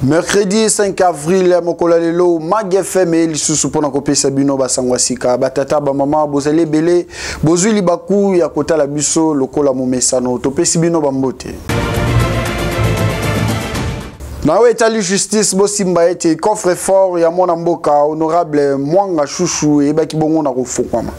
Mercredi 5 avril mokolo ya lelo Mag FM eye lisusu mpona kopesa bino basango ya sika. Batata, bamama, bozali ebele, bozwi libaku ya kotala biso lokola momesano, topesi bino bambote. Na oyo etali justice, bosimba ete coffre fort ya mwana mboka honorable Mwanga Shushu eyebaki bongo na kofukwama.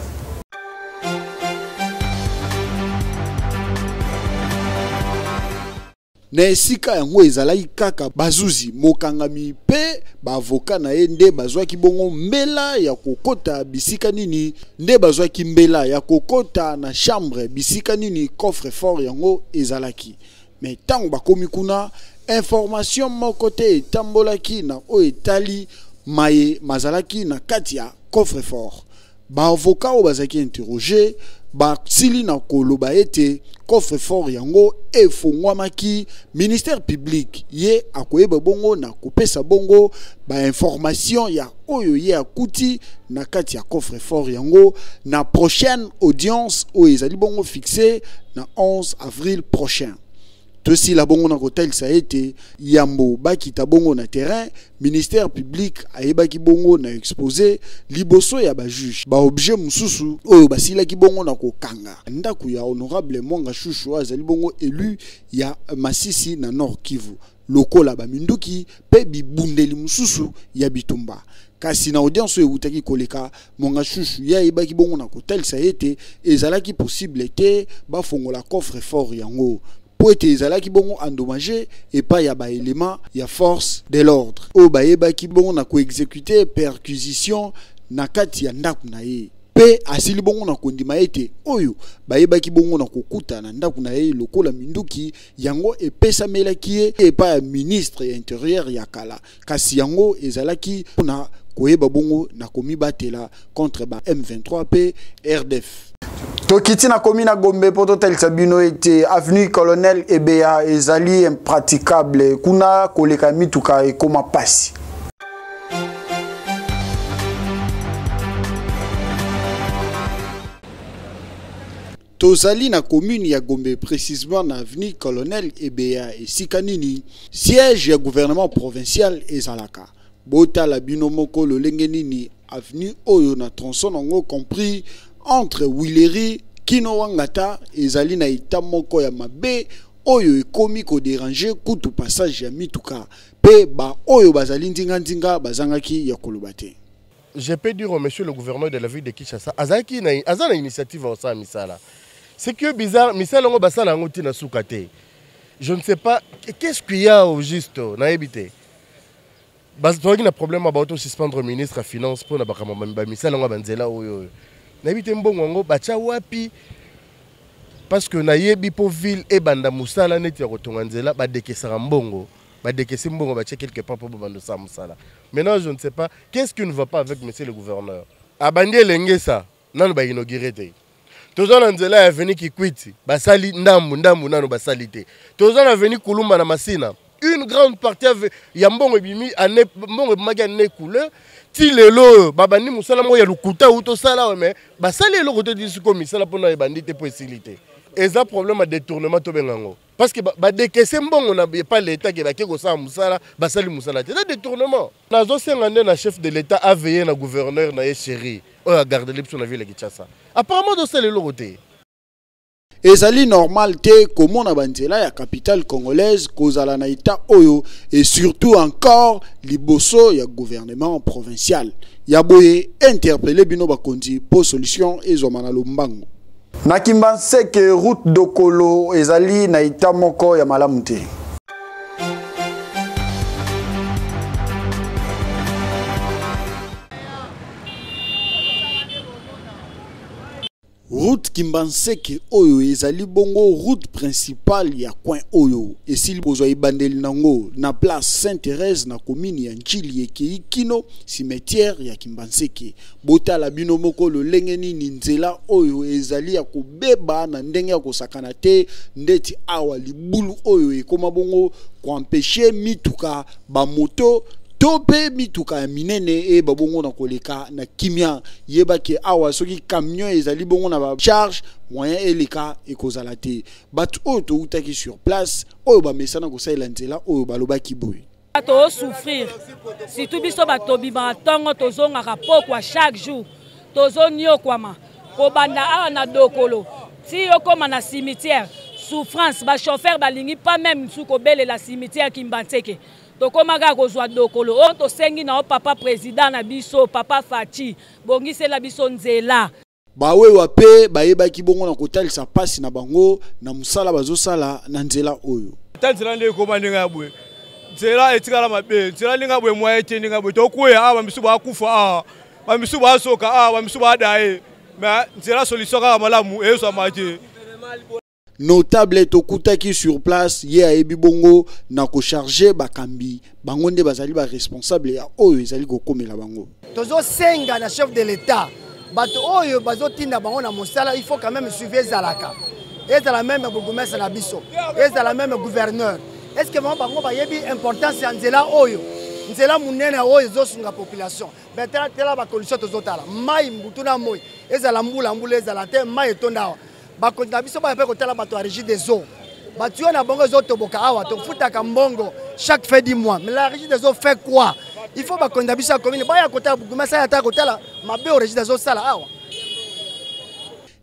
Na esika yango ezalaki kaka bazuzi, mokangami mpe baavoka na ye nde bazwaki bongo mbela ya kokota bisika nini nde bazwaki mbela ya kokota na chambre bisika nini coffre-fort yango ezalaki. Mais ntango bakomi kuna, information moko te etambolaki na oyo etali maye mazalaki na kati ya coffre-fort. Ba avocats oyo bazalaki interroger basili na koloba ete coffre-fort yango efongwamaki, ministère public ye akoyeba bongo na kopesa bongo ba information ya oyo ye akuti na kati ya coffre-fort yango na prochaine audience oyo ezali bongo fixe na 11 avril prochain. Tosila bongo na kotalisa ete yambo bakita bongo na terrain, ministère public ayebaki bongo na expose liboso ya ba juge ba objet mosusu oyo basilaki bongo na kokanga ndako ya honorable Mwanga Shushu oyo azali bongo élu ya Masisi na Nord Kivu, lokola ba minduki pe bibundeli mosusu ya bitumba. Kasi na audience oyo ewutaki koleka, Mwanga Shushu ye ayebaki bongo na kotalisa ete ezalaki possible te bafongola coffre fort yango mpo ete ezalaki bongo endommagé epai ya ba éléments ya force de l'ordre oyo bayebaki bongo na koexécuter perquisition na kati ya ndako na ye. Pe asili bongo na kondima ete oyo bayebaki bongo na kokuta na ndako na ye lokola minduki yango epesamelaki ye epai ya ministre ya intérieur ya kala, kasi yango ezalaki mpona koyeba bongo na komibatela contre ba M23 pe RDF. Tokiti na komi na Gombe po totalisa bino ete avenue Colonel Ebeya ezali impraticable, kuna koleka mituka ekoma pasi. Tozali na commune ya Gombe, précisément na avenue Colonel Ebeya, esika nini siège ya gouvernement provincial ezalaka. Botala bino moko lolenge nini avenue oyo na tronçon nango compris entre Willery kino Wangata ezali na état moko ya mabe oyo ekomi ko déranger kutu passage ya mituka pe ba oyo bazali ndinga ndinga bazangaki ya koloba te. Je peux dire au monsieur le gouverneur de la ville de Kinshasa, azalaki na, aza na initiative ya kosala misala. Ce qui est bizarre, misala yango basala yango tina suka te. Je ne sais pas qu'est-ce qu'il y a au juste, nayebi te. Bazalaki na problème ya bato suspendre ministre ya finance mpo na bakambo ba misala yango ya banzela oyo oyo. Nayebi te mbongo yango batya wapi, parce que nayebi mpo ville ebanda mosala neti ya kotonga nzela, badekesaka mbongo. Badekesi mbongo batie quelque part mpo babanda kosala mosala. Maintenant je ne sais pas qu'est-ce qui ne va pas avec monsieur le gouverneur. Abandi elengesa nanu ba inauguré te. Toza na nzela ya avenue Kikwiti, basali ndambu ndambu nanu basali te. Toza na avenue Kulumba na Masina, une grande partie ya mbongo ebimi année, mbongo ebimaki année couleur ti lelo oyo babandi mosala moko ya lokuta ou tosala oyo, mais basali eloko te ti sikoyo misala mpona ebandi te mpo esili te. Eza problème ya détournement tobenga yango. Parce que ba décaisser mbongo na pas l'État qui ba kosala musala, basali musala te. C'est détournement. Nazo senga nde na chef de l'État a veillé na gouverneur na ye chéri oyo a garder biso na ville ya Kinshasa. Apparemment do sala eloko te. Ezali normal te komona ba nzela ya capitale congolaise kozala na état oyo et surtout encore liboso ya gouvernement provincial. Ya boye interpeller bino bakonzi po solution ezwama na lombango. Na Kimbanseke, route d'Okolo ezali na état moko ya malamu te. Route Kimbanseke oyo ezali bongo route principale ya coin oyo esili kozwa ebandeli nango na place Sainte-Thérèse na commune ya Ndjili ekei kino cimetière ya Kimbanseke. Botala bino moko lolenge nini nzela oyo ezali ya kobeba na ndenge ya kosakana te, ndeti awa libulu oyo ekoma bongo koempêcher mituka ba moto to pe mituka ya minene eyeba bongo na koleka na kimia. Yeba ke awa soki camion ezali bongo na ba charge moyen eleka ekozala te. Bato oyo toutaki sur place oyo bamesana kosalela nzela oyo balobaki boye. Tosouffrir, surtout biso bato tobimaka ntongo, tozongaka pokwa chaque jour, tozoniokwama kobanda awa na Dokolo ti okóma na cimetière. Souffrance, bachauffeur balingi pas même su kobelela cimetière Kimbanseke, tokóma kaka kozwa Dokolo. Oyo tosengi na yo, papa président na biso, papa Fatshi, bongisela biso nzela. Bawewa mpe bayebaki bongo na kotalisa mpasi na bango na mosala bazosala na nzela oyo. Ta nzela nde ekóma ndenge ya boye, nzela etikala mabe, nzela ndenge ya boye mwaye te, ndenge ya boye tokweya awa, bamisu bakufa awa, bamisu basoka awa, bamisu badaye, mais nzela solution kaka malamu ezwama te. Notable tokutaki sur place, ye ayebi bongo na kocharger bakambi, bango nde bazali baresponsable ya oyo ezali kokomela bango. Tozosenga na chef de l'État, bato oyo bazotinda bango na mosala, il faut quand même suivi ezalaka, ezala même bourgmestre na biso, ezala même gouverneur. Est ce que bango bango bayebi importance ya nzela oyo, nzela monene oyo ezosunga population? Mais tala, tala bacondition tozotala, mai mbutu na moi, ezala mbula, mbula ezala te, mai etonda awa. Bakonzi na biso baya mpe kotala bato ya Régie des eaux, bato na bango ezotoboka awa. Tofutaka mbongo chaque fin du mois, mais la Régie des eaux fait quoi? Il faut bakonzi na biso ya commune baya kotala, bourgmestre aya ta kotala mabe oyo Régie des eaux osala awa.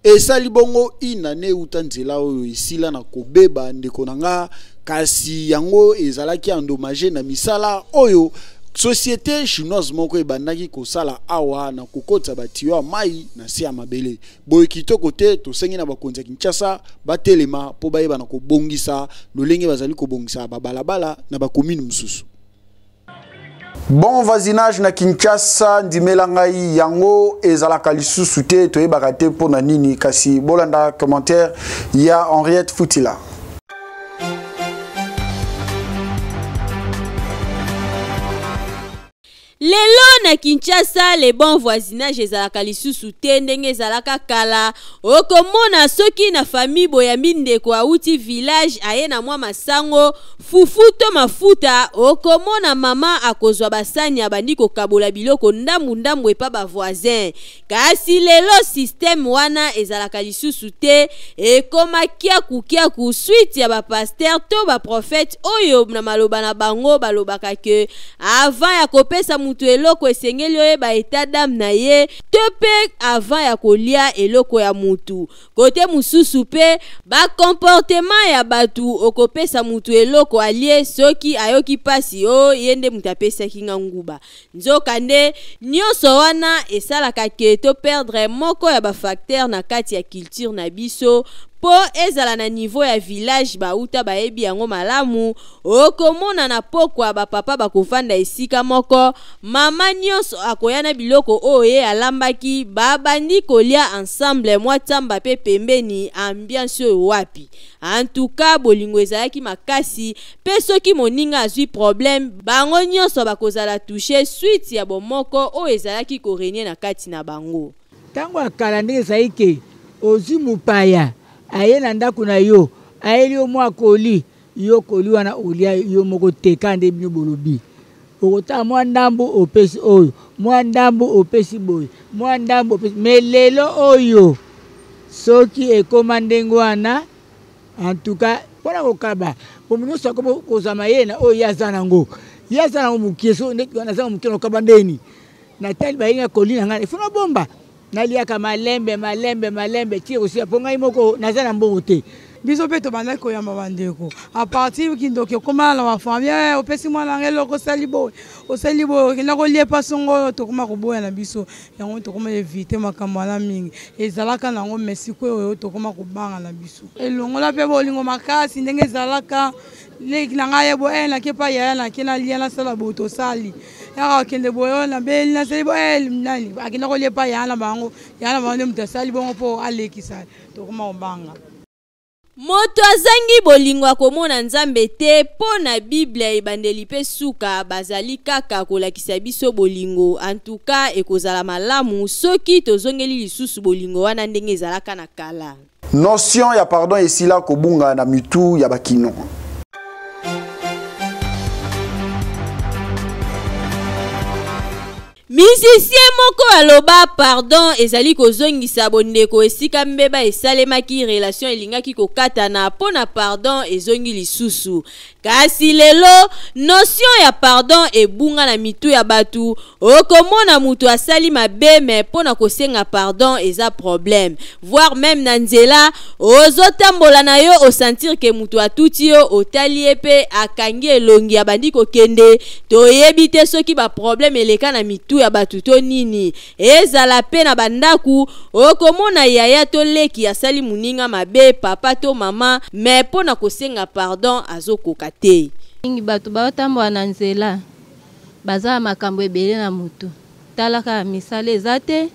Esali bongo inane euta nzela oyo esila na kobeba, ndeko na nga, kasi yango ezalaki endommagé na misala oyo société chinoise moko ebandaki kosala awa na kokotisa batiyo ya mai na se ya mabele. Boye kitoko te. Tosengi na bakonzi ya Kinshasa batelema mpo bayeba na kobongisa lolenge bazali kobongisa babalabala na bakomine mosusu. Bon voisinage na Kinshasa, ndimela ngai, yango ezalaka lisusu te, toyebaka te mpo na nini. Kasi bolanda commentaire ya Henriette Futila. Lelo na Kinshasa, le bon voisinage ezalaka lisusu te ndenge ezalaka kala. Okomona soki na famille boyambi ndeko awuti village, aye na mwa masango, fufu to mafuta, okomona mama akozwa basani, abandi kokabola biloko ndambu-ndambu epa bavoisin. Kasi lelo système wana ezalaka lisusu te, ekoma kiaku-kiaku, suite ya bapasteur to baprophète oyo na maloba na bango balobaka ke avant ya kopesa mutu eloko, esengeli oyeba état d'âme na ye, to mpe avant ya kolia eloko ya mutu. Kote mosusu mpe bacomportement ya bato, okopesa mutu eloko alie, soki ayoki mpasi, o ye nde moto apesaki nga nguba. Nzokande nyonso wana esalaka ke toperdre moko ya bafacteur na kati ya culture na biso. Mpo ezala na niveau ya village, bauta bayebi yango malamu. Okomona na pokwa bapapa bakovanda esika moko, mama nyonso akoya na biloko oyo ye alambaki, babandi kolia ensemble, mwa tsamba mpe pembeni. Ambiance oyo wapi? Antuka bolingo ezalaki makasi, mpe soki moninga azwi problème, bango nyonso bakozala touché, suite ya bomoko oyo ezalaki korégner na kati na bango. Ntango ya kala, ndenge ezali ke ozwi mopaya, aye na ndako na yo, ayeli yo mwa koli, yo koli wana olia yo moko te. Ka nde bino bolobi, okotala mwa ndambo opesi oyo, mwa ndambo opesi boye, mwa ndambo opesi. Mais lelo oyo, soki ekóma ndenge wana, en tout cas mpona kokaba, po nyonso akoma kozwa mayele na oyo ye aza nango, ye aza nango mokie. So naza na mokie, nakokaba ndeni? Natali bayenga koli na ngai, ifo nabomba, naliaka malembe malembe malembe ti kosila, mpo ngai moko naza na mbongo te. Biso mpe tobandaki koyamba bandeko. À partir kindoki okóma na bafamille, opesi mwana ngai eloko, osali boye, osali boye, okenda kolia epa songo oyo, tokóma koboya na biso yango, tokóma éviter makambo wana mingi ezalaka nango. Mais sikoyo oyo tokóma kobanga na biso, elongola mpe bolingo makasi ndenge ezalaka. Leki na ngai ye boye, nake pa yaya, nake nalia, nasala boye, tosali yaka akende boye, oyo nabeli, nasali boye, nani akenda kolia epa yaya na bango, yaya na bango nde moto asali bongo mpo alekisa. Tokóma kobanga. Moto azangi bolingo akomona Nzambe te, mpo na Biblia ebandeli mpe suka bazali kaka kolakisa biso bolingo. Antuka ekozala malamu soki tozongeli lisusu bolingo wana ndenge ezalaka na kala. Notion ya pardon esila kobunga na mitu ya bakino. Musicien moko aloba pardon ezali kozongisa bondeko esika mbeba esalemaki, relation elingaki kokatana mpo na pardon ezongi lisusu. Kasi lelo notion ya pardon ebunga na mitu ya batu, okomona mutu asali mabe mais mpo na kosenga pardon eza problème. Voire meme na nzela ozotambola na yo osentir ke mutu atuti yo, otali ye mpe akangi elongi abandi kokende. Toyebi te soki ba problème eleka na mitu ya batu to nini. Ezala pe na ba ndaku, okomona yaya to leki asali muninga mabe, papa to mama, mais po na kosenga pardon azokoka te. Mingi bato baotambola na nzela baza na makambo ebele na mutu, tala kaka misala eza te,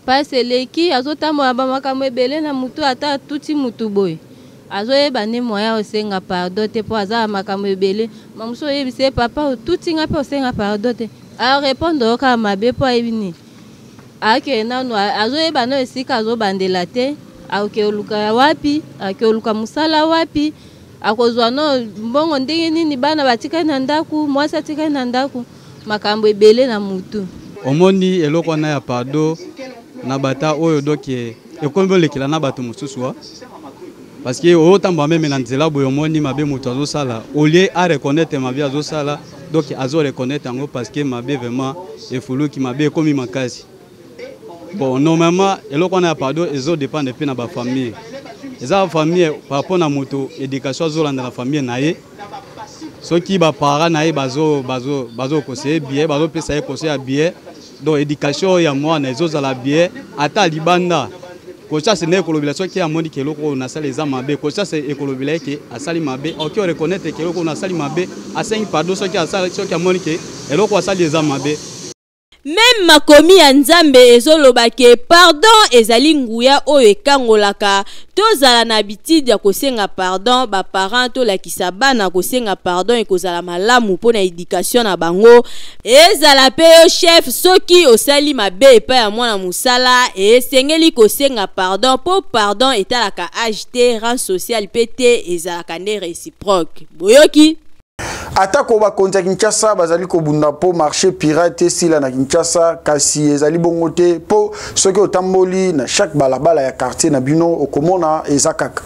pasi eleki, azotambola ba makambo ebele na mutu, ata atuti mutu boye azoyeba nde moyen osenga pardon te, po aza na makambo ebele. Mamusu oyebisa ye papa otuti nga pe osenga pardon te, a répondre yo kaka mabe, po ayebi nini akende nanu, azoyeba nanu esika azobandela te, akoke oluka ya wapi, akoke oluka mosala wapi, akozwa no mbongo ndenge nini, bana batikali na ndaku, mwasi atikali na ndaku, makambo ebele na mutu. Omoni eloko wana ya pardon na bata oyo donc ekomi bolekela na bato mosusu wa, parce que otambola meme na nzela boye omoni mabe moto azosala, au lieu a reconnaître mabe azosala, donc azo reconnaître yango parce que mabe vraiment efuluki, mabe ekomi makasi. Bon, normalement eloko wana ya pardon ezo dépendre mpe na ba famille, eza ba famille par rapport na moto éducation azolanda na famille na ye. Soki ba parents na ye bazo bazo bazo conseiller bien, bazo pesa ye conseil ya bien, donc éducation ya mwana ezozala bien. Ata libanda conscience nde ekolobela soki amoni ke eloko oyo nasali eza mabe, conscience ekolobela ye ke asali mabe, oki oreconnaitre ke eloko oyo nasali mabe, asengi pardon soki asali, soki amoni ke eloko asali eza mabe. Meme makomi ya Nzambe ezoloba ke pardon ezali nguya oyo ekangolaka. Tozala na habitude ya kosenga pardon, ba parents tolakisa bana kosenga pardon ekozala malamu mpo na education na bango. Ezala pe yo chef soki osali mabe epai ya mwana mosala esengeli kosenga pardon mpo pardon etalaka age te, rang social pe te, ezalaka nde reciproque. Boyoki? Atako bakonzi ya Kinshasa bazali kobunda mpo marché pirate esila na Kinshasa, kasi ezali bongo te mpo soki otamboli na chaque balabala ya quartier na bino okomona eza kaka.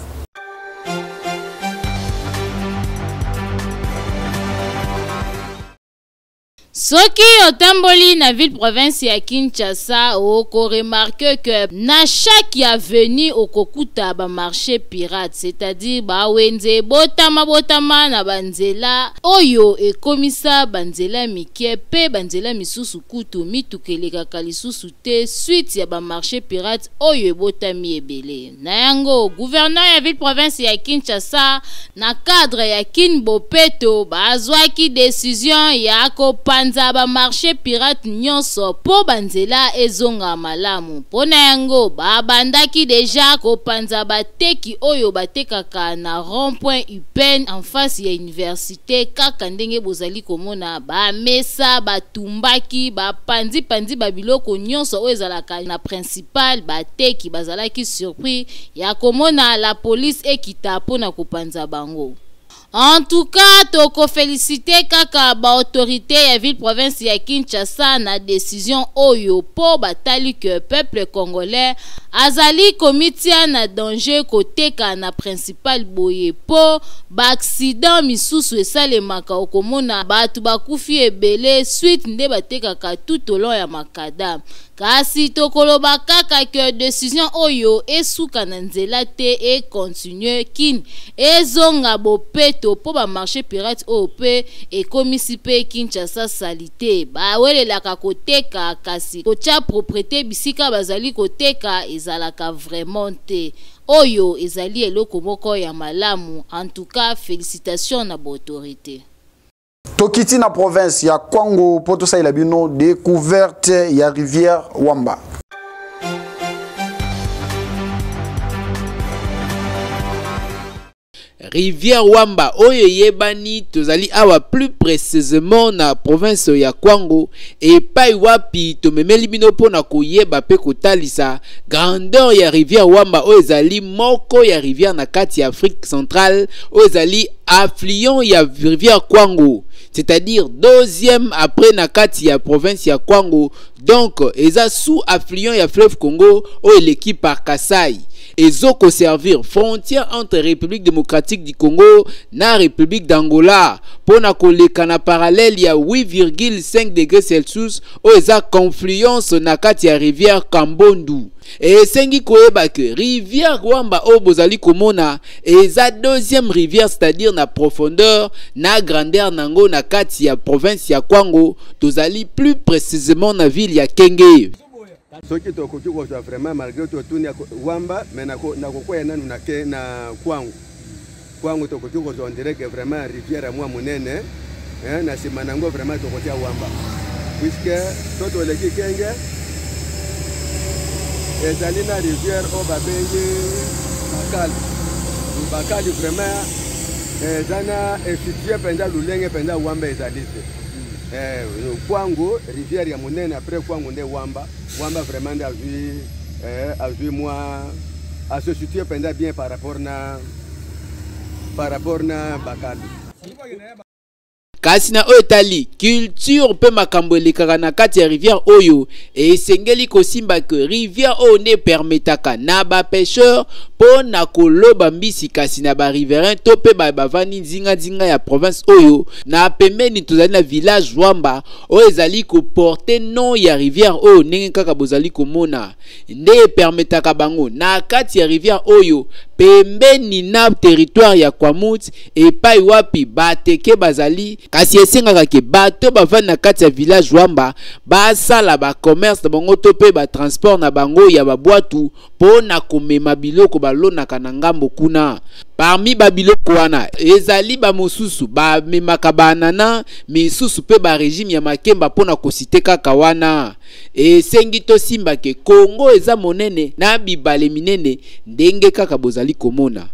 Soki otamboli na ville province ya Kinshasa, oko remarquer que na chaque avenue okokuta ba marché pirate, c'est-à-dire ba wenze botama botama na ba nzela oyo ekomisa ba nzela mike pe ba nzela misusu kutu mituka elekaka lisusu te suite ya ba marché pirate oyo ebotami ebele. Na yango, gouverneur ya ville province ya Kinshasa na cadre ya Kin Bopeto bazwaki decision ya kopanza ba marché pirate nyonso po ba nzela ezonga malamu. Po na yango, babandaki deja kopanza bateki oyo batekaka na rond-point UPN en face ya universite, kaka ndenge bozali komona ba mesa batumbaki, bapanzi panzi ba biloko nyonso oyo ezalaka na principal. Bateki bazalaki surpris ya komona la police ekita pona kopanza bango. En tout cas, toko féliciter kaka ba autorité ya ville province ya Kinshasa na décision oyo po batali que peuple congolais azali komitia na danger koteka na principal boye po ba accident misusu esalemaka, okomona bato bakufi ebele suite nde batekaka tout au long ya makada. Kasi tokoloba kaka que decision oyo esuka na nzela te, e continuer kin ezonga bopeto po ba marché pirate oyo pe ekomisi pe Kinshasa salite. Bawelelaka koteka kasi kotia propreté bisika bazali koteka ezalaka vraiment te. Oyo ezali eloko moko ya malamu. En tout cas, félicitations na ba autorité. Tokiti na province ya Kwango po tosalela bino découverte ya rivière Wamba. Rivière Wamba oyo eyebani, tozali awa plus précisément na province ya Kwango epai wapi tomemeli bino mpona koyeba pe kotalisa grandeur ya rivière Wamba oyo ezali moko ya rivière na kati ya Afrique centrale oyo ezali affluent ya rivière Kwango. c'est-à-dire deuxième après na kati ya province ya Kwango. Donc eza sous affluent ya fleuve Congo oyo eleki par Kasai, ezokoservir frontière entre République démocratique du Congo na République d'Angola mpo na koleka na parallèle ya 8,5 degré Celsius oyo eza confluence na kati ya rivière Kambondu. Esengi koyeba ke rivière Wamba oyo bozali komona eza deuxième rivière, c'est-à-dire na profondeur na grandeur nango na kati ya province ya Kwango. Tozali plus précisément na ville ya Kenge. Soki tokoki kozwa vraiment, malgré totuni Wamba, mais nakokwea nanu na, ke, na Kwango. Kwango tokoki kozwa, on dirait que vraiment rivière ya mwa monene, na nsima nango vraiment tokotia Wamba, puisque so toleki Kenge, ezali na rivière oyo babengi Bakali. Bakali vraiment eza na effigie mpenza lolenge mpenza Wamba ezali te. Kwango rivière ya monene, après Kwango nde Wamba. Wamba vraiment nde azwi mwa ase situe mpenza bien par rapport na Bakali. Kasi na oyo etali culture mpe makambo elekaka na kati ya rivière oyo, esengeli kosimba ke rivière oyo nde permetaka na bapêcheur mpo na koloba mbisi, kasi na bariverain to mpe bavandi nzinganzinga ya province oyo. Na pembeni tozali na village Wamba oyo ezali koporter nom ya rivière oyo. Ndenge kaka bozali komona, nde epermetaka bango na kati ya rivière oyo pembeni na territoire ya Kwamut, epai wapi bateke bazali. Kasi esengaka ke bato bavandi na kati ya village Wamba basala bacommerce na bango to mpe batransport na bango ya babwatu mpo na komema biloko balonaka na ngambo kuna. Parmi babiloko wana ezali bamosusu bamemaka baanana, misusu mpe barégime ya makemba, mpo na kociter kaka wana. Esengi tosimba ke Kongo eza monene na bibale minene, ndenge kaka bozali komona.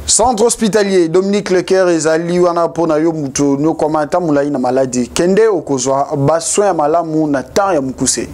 Centre hospitalier Dominique Lecaire ezali wana mpo na yo moto nyokoma ata molai na maladi. Kende, okozwa basoin ya malamu na temps ya mokuse.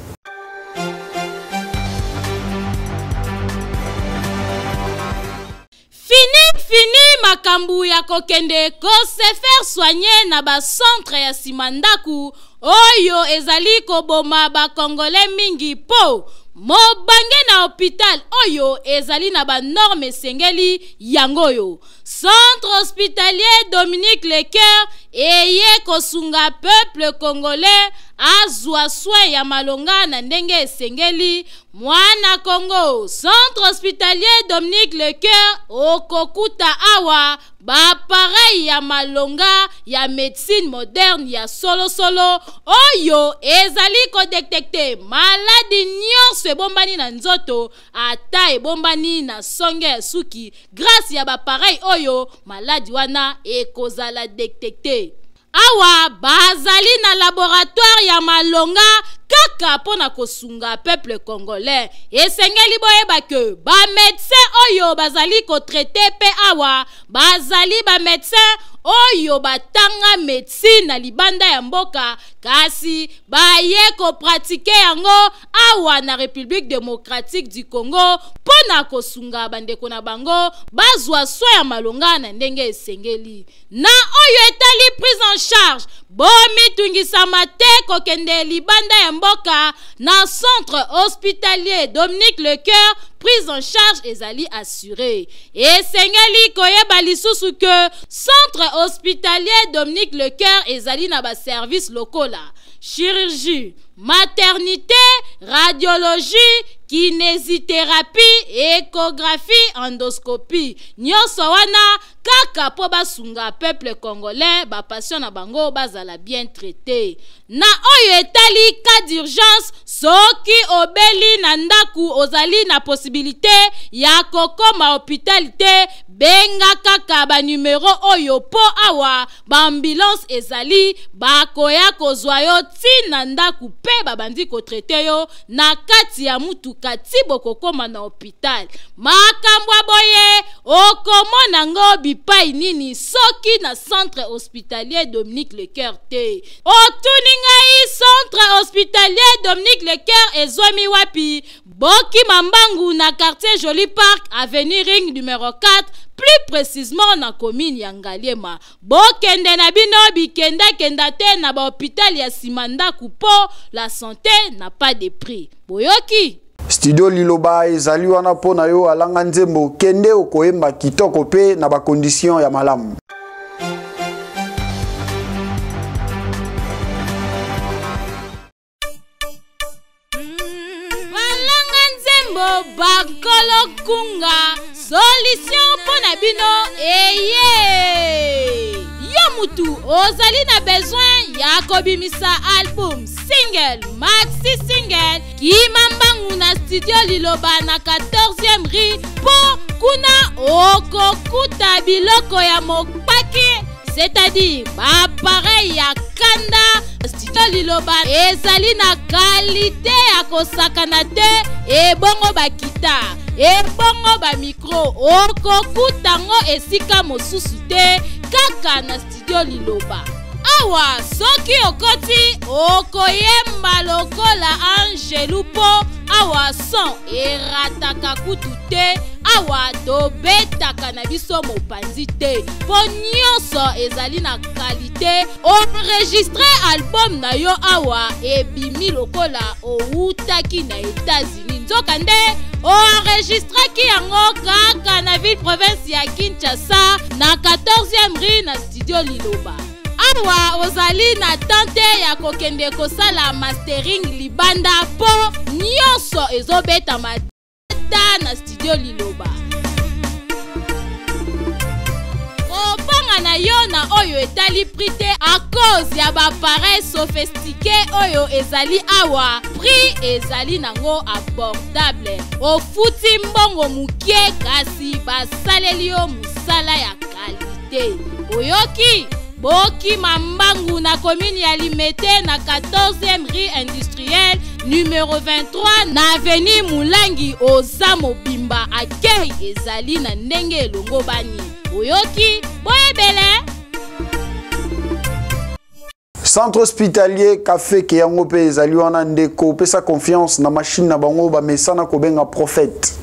Fini, fini makambo ya kokende kose faire soigner na bacentre ya nsima ndako oyo ezali koboma bakongole mingi, mpo mobange na hôpital oyo ezali na banorme esengeli. Yango oyo Centre hospitalier Dominique Lecaire eye kosunga peuple congolais azwa soin ya malonga na ndenge esengeli. Mwana Congo, Centre hospitalier Dominique Lecaire, okokuta awa baappareil ya malonga ya médecine moderne ya solosolo oyo ezali kodétecter maladi nyonso ebombani na nzoto, ata ebombani na songe ya suki. Grâce ya baappareil oyo, maladi wana ekozala détecté. Awa bazali na laboratoire ya malonga kaka mpo na kosunga peuple congolais. Esengeli boyeba ke bamédecin oyo bazali kotraiter mpe awa bazali bamédecin oyo batanga médecine na libanda ya mboka, kasi baye kopratiquer yango awa na République démocratique du Congo mpo na kosunga bandeko na bango bazwa soin ya malonga na ndenge esengeli. Na oyo etali prise en charge, bomitungisama te kokende libanda ya mboka. Na Centre hospitalier Dominique Lecoeur, prise en charge ezali assuré. Esengeli koyeba lisusu ke Centre hospitalier Dominique Lecoeur ezali na baservice lokola chirurgie, maternité, radiologie, kinésithérapie, échographie, endoscopie. Nyonso wana kaka mpo basunga peuple congolais, bapatient na bango bazala bien traité. Na oyo etali cas d'urgence, soki obeli na ndako, ozali na possibilité ya kokoma hôpital te, benga kaka banumero oyo, mpo awa baambulance ezali, bakoya kozwa yo ntina ndako mpe babandi kotraiter yo na kati ya mutuka ti bokokoma na hôpital. Makambo ya boye okomona ngo bipai nini soki na Centre hospitalier Dominique Lecoeur te? Otuni ngai, Centre hospitalier Dominique Lecoeur ezwami wapi? Bokima mbangu na quartier Joli Parc, avenue Ring numero 4, plus précisément na commune ya Ngaliema. Bokende na bino bikenda-kenda te na ba hôpital ya sima ndaku po la santé n'a pas de prix. Boyoki? Studio Liloba ezali wana mpo na yo alanga nzembo kende okoyemba kitoko mpe na ba condition ya malamu. Balanga nzembo bakolo kunga solution mpo na bino eye yo mutu ozali na besoin ya kobimisa album single maxi single kima mbangu na studio liloba na 14e rue mpo kuna okokuta biloko ya mopaki c'est-à-dire baappareil ya kanda studio liloba ezali na kalite ya kosakana te ebongo bakita ebongo bamikro okokuta yango esika mosusu te kaka na studio liloba awa soki okoti okoyemba lokola angelu mpo awa son erataka kutu te awa tobetaka na biso mopanzi te mpo nyonso ezali na kalite enregistre album na yo awa ebimi lokola owutaki na Etats-Unis nzokande oenregistraki yango kaka na ville province ya Kinshasa na 14e rue na studio Liloba awa ozali na temps te ya kokende kosala mastering libanda mpo nyonso ezobetama ta na studio liloba kobanga na yo na oyo etali prix te à cause ya baappareil sophistiqué oyo ezali awa prix ezali nango abordable ofuti mbongo mokie kasi basaleli yo mosala ya kalite oyoki bokima mbangu na commune ya limete na 14e rue industrielle numero 23 na avenue mulangi oza mobimba akei ezali na ndenge elongobani oyoki boyebele Centre hospitalier Café ke yango pe ezali wana ndeko pesa confiance na machine na bango ba mesana kobenga prophète.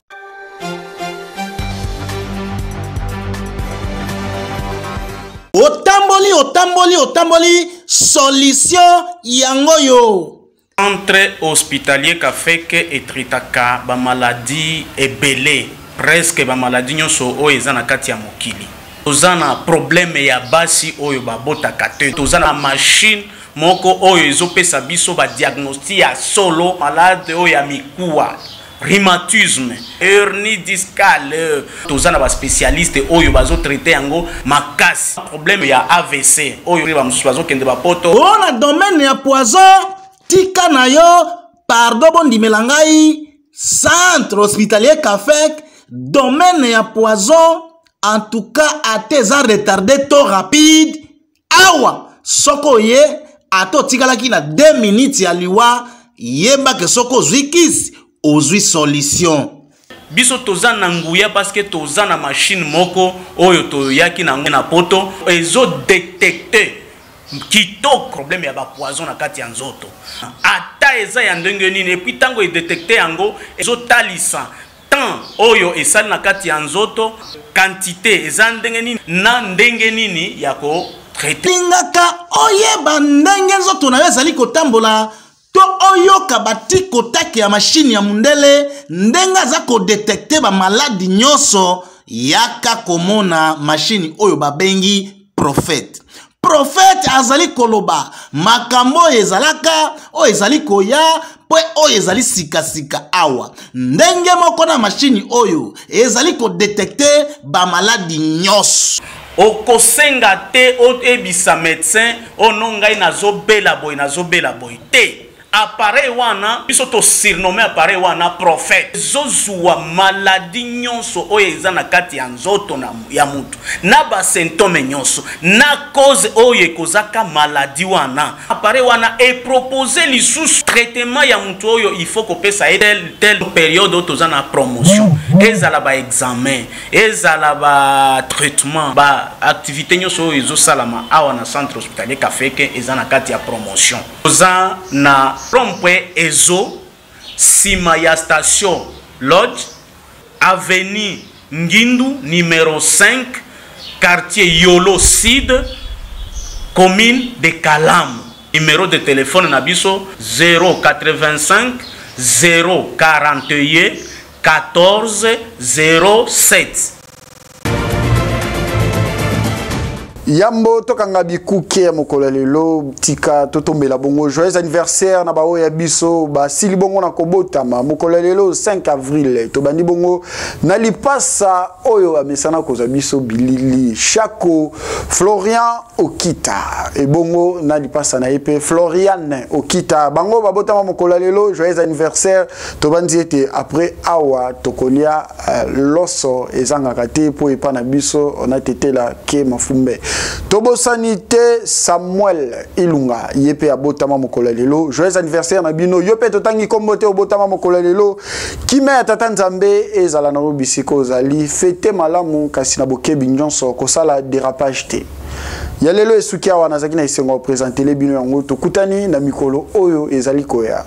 Otamboli otamboli otamboli solution yango yo. Centre hospitalier Kafeke etritaka ba maladie ebele presque ba maladie nyonso oyo eza na kati ya mokili. Toza na problème ya basi oyo babotaka te, toza na machine moko oyo ezopesa biso ba diagnostic ya solo malade oyo ya mikuwa rhumatisme, hernie discale. Toza na ba spécialiste oyo bazo traiter yango makasi. Problème ya AVC oyo ba mosusu bazokende ba poto. O na domaine ya poison tika na yo pardon bondimela ngai centre hospitalier Kafek domaine ya poison en tout cas ata eza retardé to rapide awa soki oye ata otikalaki na 2 minutes ya liwa yeba ke soki ozwi kisi ozwi solution biso toza na nguya parce que toza na machine moko oyo toyaki na yango na poto ezo detecte kitoko problème ya bapoison na kati ya nzoto ata eza ya ndenge nini epuis ntango edetecte yango ezotalisa temps oyo esali na kati ya nzoto quantité eza ndenge nini na ndenge nini ya ko traiter. Lingaka oyeba ndenge nzoto na yo ezali kotambola to oyoka batikotake ya mashine ya mundele ndenge aza kodetekte bamaladi nyonso yaka komona mashine oyo babengi prophète profete azali koloba makambo oyo ezalaka oyo ezali koya mpe oyo ezali sikasika awa ndenge moko na mashini oyo ezali kodetekte bamaladi nyonso okosenga te oyebisa medecin ono oh ngai nazobela boye nazobela boye te appareil wana biso to surnomme appareil wana prophète ezozuwa maladi nyonso oyo eza na kati ya nzoto na, ya mutu na basymptome nyonso na cause oyo ekozaka maladi wana appareil wana epropose lisusu traitement ya mutu oyo il faut kopesa ye tel, tel periode oyo toza na promotion ezala baexamen ezala batraitement baactivité nyonso oyo ezosalama awa na centre hospitalier kafeke eza na kati ya promotion toza na rond-point ezo nsima ya station Lodge, avenue Ngindu numero 5, quartier Yolo Sud, commune de Kalamu. Numéro de téléphone na biso 085 041 14 07. Yambo tokanga bikuke ya mokolo ya lelo, tika totombela bongo joyeux anniversaire na baoyo ya biso basili bongo na kobotama mokolo ya lelo 5 avril. Tobandi bongo na lipasa oyo amesana kozwa biso bilili Shako Florian Okita, ebongo na lipasa na ye mpe Florian Okita, bango babotama mokolo ya lelo, joyeux anniversaire. Tobandi ete après awa tokolia loso ezangaka te mpo epa na biso onatetela ke mafumbe. Tobosani te Samuel Ilunga, ye mpe abotama mokolo ya lelo, joyeux anniversaire na bino. Yo mpe totangi kombo te, obotama mokolo ya lelo, kimia ya tata Nzambe ezala na yo bisika ozali. Fete malamu kasi na bokebi nyonso, kosala dérapage te. Ya lelo esuki awa, nazalaki na esengo ya kopresentele bino yango. Tokutani na mikolo oyo ezali koya.